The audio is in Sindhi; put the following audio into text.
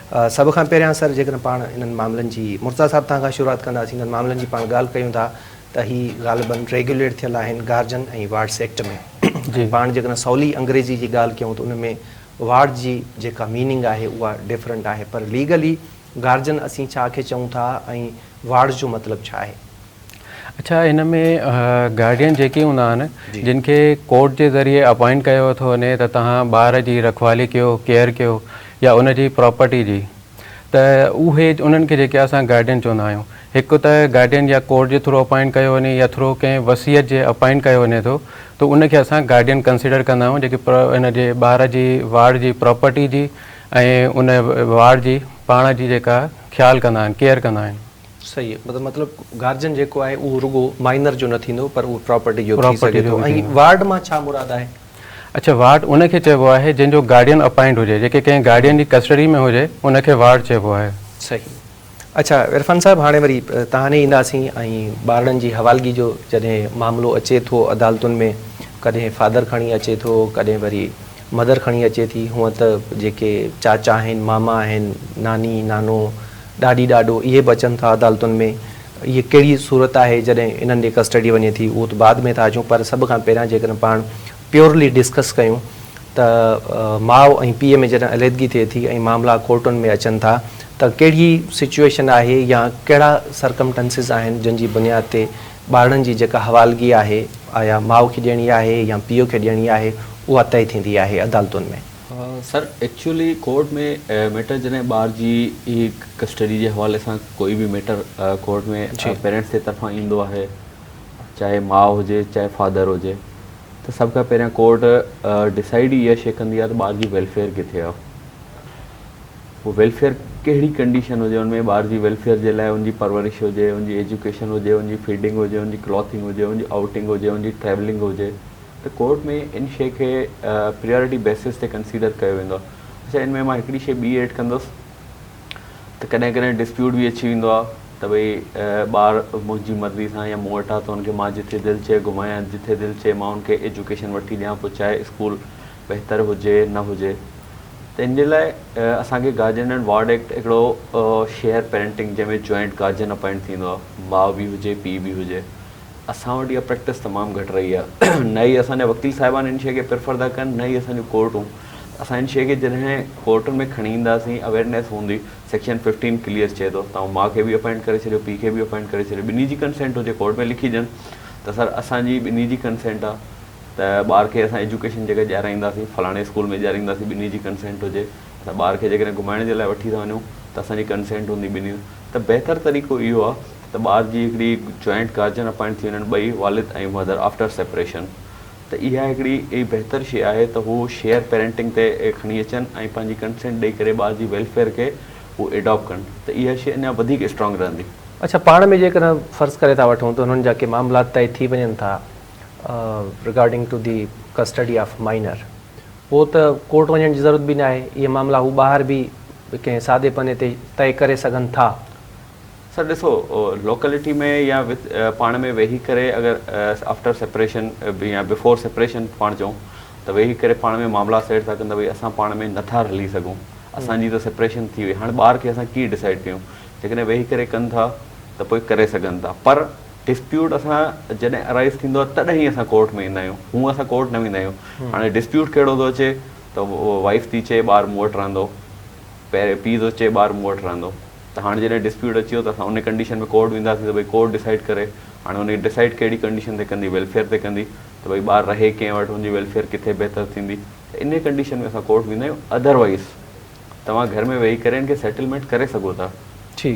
سڀ کان پهريان سر جيڪڏهن پاڻ انهن معاملن جي مرتضيٰ صاحب توهان کان شروعات ڪنداسين انهن معاملن جي پاڻ ڳالهه ڪيون ٿا ته هي غالباً ريگيوليٽ ٿيل آهن گارجن ۽ وارڊس ايڪٽ ۾ ۽ پاڻ جيڪڏهن سولي انگريزي جي ڳالهه ڪيون ته ان ۾ وارڊ جي جيڪا ميننگ آهي اها ڊفرنٽ آهي پر ليگلي گارجن اسين ڇا کي چئون ٿا ۽ وارڊس جو مطلب ڇا آهي؟ اڇا هن ۾ گارڊين جيڪي هوندا آهن جن کي ڪورٽ جي ذريعي اپائنٽ ڪيو ٿو وڃي ته توهان ٻار جي رکوالي ڪيو ڪيئر ڪيو يا ان جي پراپرٽي جي ته اهي انهن کي جيڪي اسان گارڊين چوندا آهيون هڪ ته گارڊين يا ڪورٽ جي ٿرو اپائنٽ ڪيو وڃي يا ٿرو ڪنهن وصيت جي اپائنٽ ڪيو وڃي ٿو ته ان کي اسان گارڊين ڪنسيڊر ڪندا آهيون جيڪي ان جي ٻار جي وارڊ جي پراپرٽي جي ۽ ان وارڊ جي پاڻ جي جيڪا خيال ڪندا آهن ڪيئر ڪندا آهن. صحيح مطلب گارجن جيڪو آهي اهو رڳو مائنر جو نه ٿيندو پر اهو پراپرٽي جو ٿي سگهي ٿو ۽ وارڊ مان ڇا مراد آهي؟ اڇا وارڊ ان کي چئبو آهي جنهن جو گارڊين اپائنٽ هجي جيڪي ڪنهن گارڊين جي ڪسٽڊي ۾ هجي ان کي وارڊ چئبو آهي. صحيح اڇا عرفان صاحب هاڻي وري توهان ڏي اينداسين ۽ ٻارڙن جي حوالگي جو جڏهن معاملو اچي ٿو عدالتن ۾ ڪڏهن فادر کڻي اچي ٿو ڪڏهن وري مدر کڻي اچي ٿي هونئن ته جيڪي چاچا آهن ماما آهن ناني نانو ڏاڏي ڏاڏو اهي به اچن ٿا عدالتن ۾ اهي ڪهڙي صورت آهي جڏهن انهن ڏي ڪسٽڊي وڃي ٿي اهو ته بعد ۾ ٿا اچون پر سڀ کان پهريان جيڪڏهن پاڻ پيورلي ڊسڪس ڪيون ته ماء ۽ پيء ۾ جڏهن عليحدگي ٿئي ٿي ۽ معاملا ڪورٽن ۾ اچن ٿا ته ڪهڙي سچوئيشن آهي يا ڪهڙا سرڪمٽنسز آهن جن جي بنياد تي ٻارڙن جي جيڪا حوالگي آهي آيا ماء کي ڏيڻي آهي يا پيء کي ڏيڻي آهي اها طئي ٿيندي آهي عدالتن ۾. سر ايڪچولي ڪورٽ ۾ ميٽر جڏهن ٻار جي ڪسٽڊي جي حوالي سان ڪوئي به ميٽر ڪورٽ ۾ پيرنٽس جي طرفان ايندو آهي چاهي ماء هجي چاهي فادر هجي ته سڀ کان پهريان ڪورٽ ڊسائيڊ ئي اها شي ڪندي آهي ته ٻار جي ويلفيئر ڪٿي آهي پوء ويلفيئر ڪهڙي ڪنڊيشن هجي ان ۾ ٻار جي ويلفيئر جي لاء ان جي پرورش هجي ان جي ايجوڪيشن هجي ان جي فيڊنگ هجي ان جي ڪلاٿنگ هجي ان جي آئوٽنگ هجي ان جي ٽريولنگ هجي ته ڪورٽ ۾ ان شيء کي پريارٽي بيسس تي ڪنسيڊر ڪيو ويندو آهي اڇا ان ۾ مان هڪڙي شيء ٻي ايڊ ڪندس ته ڪڏهن ڪڏهن ڊسپيوٽ به اچي ويندو آهي ته ڀئي ٻار منهنجي مرضي سان يا مون وٽ آهي ته ان کي مان جٿي دل چئي گهمايان جٿي دل چئي مان ان کي ايجوڪيشن وٺي ڏيان پوء چاهي اسڪول بهتر هجي نه هجي ته ان جي لاء اسان کي گارجين اينڊ وارڊ ايڪٽ هڪڙو شيئر پيرنٽنگ جنهن ۾ جوائنٽ گارجين اپائنٽ ٿيندو آهي ماء به هجي پيء به هجي اسان وٽ اها پريڪٽس تمام گهٽ رهي آهي نه ئي اسان جا وڪيل صاحبان ان شيء کي پريفر ٿا ڪن نه ئي اسان جون ڪورٽون اسان ان شيء کي جڏهن ڪورٽن ۾ کڻي اينداسين اويئرنيس هوندي سيڪشن ففٽين ڪليئر چئي ٿو توهان ماء کي به اپائنٽ ڪري ڇڏيو پيء کي به اپائنٽ ڪري ڇڏيو ٻنهي جي ڪنسينٽ هجي ڪورٽ ۾ لکي ڏين ته سر اسان جي ٻنهي جي ڪنسينٽ آهي ته ٻار کي اسان ايجوڪيشن جيڪا ڏيارائينداسين فلاڻي اسڪول ۾ ڏيارينداسين ٻنهي جي ڪنسينٽ هجي اسان ٻار کي جيڪڏهن گهمائڻ جي لاء وٺي ٿا وڃون ته اسان جي ڪنسينٽ هوندي ٻنهي ته بهتر طريقو اهو آهي ته ٻار جي هڪڙي جوائنٽ گارجين اپائنٽ ٿي وڃن ٻئي والد ۽ مدر آفٽر سيپريشن ته اها هڪڙي بهتر شي آهي ته هو شيئر پيرنٽنگ تي کڻي اچن ۽ پنهنجي ڪنسينٽ ڏئي ڪري ٻار جي ويلفيئر کي هو ايڊاپٽ ڪن ته اها شي اڃا وڌيڪ اسٽرانگ رهندي. اڇا پاڻ ۾ جيڪڏهن فرض ڪري ٿا وٺون ته انهن جا ڪي معاملا طئي ٿي وڃن ٿا regarding to the custody of minor پوء ته ڪورٽ وڃڻ جي ضرورت به ناهي اهي معاملا هو ٻاهر به ڪنهن سادي پني تي طئي ڪري سگهن ٿا. سر ڏسو لوڪلٽي ۾ يا پاڻ ۾ ويهي ڪري اگر آفٽر سيپريشن يا بفور سيپريشن پاڻ چئون ته ويهي ڪري پاڻ ۾ معاملا سيٽ ٿا ڪن ته ڀئي اسان پاڻ ۾ نٿا رلي سگهون اسان جي ته سيپريشن ٿي وئي هاڻي ٻار کي اسان ڪيئن ڊسائيڊ ڪيون جيڪڏهن ويهي ڪري ڪن ٿا ته پوء ڪري سگهن ٿا پر ڊسپيوٽ اسان جڏهن ارائيز ٿيندو آهي تڏهن ئي اسان ڪورٽ ۾ ايندا آهيون هونء اسان ڪورٽ نه ويندا آهيون هاڻي ڊسپيوٽ ڪهڙو ٿو اچي ته وائيف ٿي چئي ٻار مون وٽ رهندو پيء ٿو چئي ٻار مون وٽ رهندو ته هاڻي جڏهن ڊسپيوٽ اچي ويو ته اسان ان ڪنڊيشن ۾ ڪورٽ وينداسين ته ڀئي ڪورٽ ڊسائيڊ ڪري هاڻي ان ڊسائيڊ ڪهڙي ڪنڊيشن تي ڪندي ويلفيئر تي ڪندي ته ڀئي ٻار رهي ڪنهن وٽ ان جي ويلفيئر ڪٿي بهتر ٿيندي ته ان ڪنڊيشن ۾ اسان ڪورٽ ويندا آهيون ادروائيز توهان گهر ۾ ويهي ڪري ان کي سيٽلمينٽ ڪري سگهو ٿا.